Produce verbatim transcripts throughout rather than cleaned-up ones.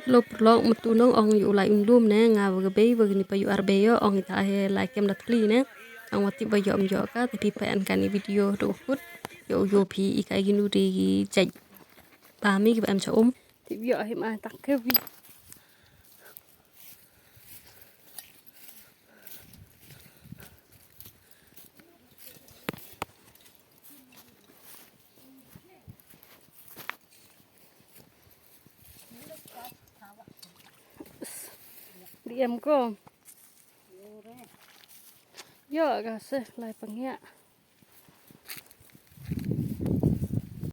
Lo perlok metu nong ong yu lai undum ne nga ba ka bei ba gini pa yu ar bei yo ong ita he lai kem da thli ne. Ang wati ba yo am yo ka tapi pa an kani video do kut. Yo yo pi i ka ginu de gi jaj. Ba mi ki ba am cha um. Tip yo he ma tak ke bi. Diam ko. Yo ka se lai pengyak.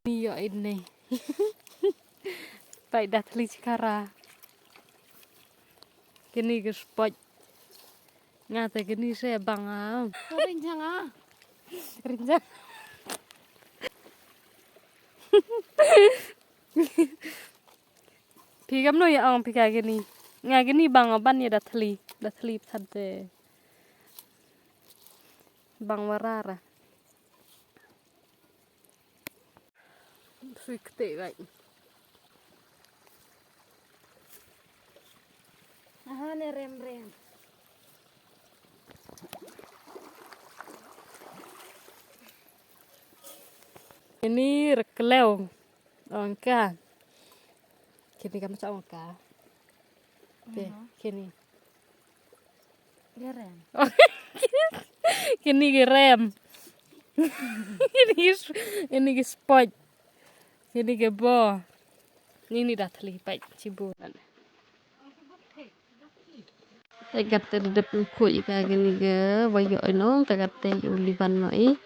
Ni yo ini. Pai dah thli chikara. Kini ke spot. Nga te kini se bang a. Rinjang a. Rinjang. Phi kam no ya ong phi ka kini. Nga kini bang a ban ya da thli. Da thli psat te. Bang warara. Sui kete gai. Aha ne rem rem. Ini rekleu. Ongka. Kini kam sa ongka. Te, kini. Gerem. Kini gerem. Ini is, ini ge spot. Ini ge bo. Ini dah thli pai chibu nan. Tegat te dep khuj ka kini ge wayo ino tegat te yu liban no i.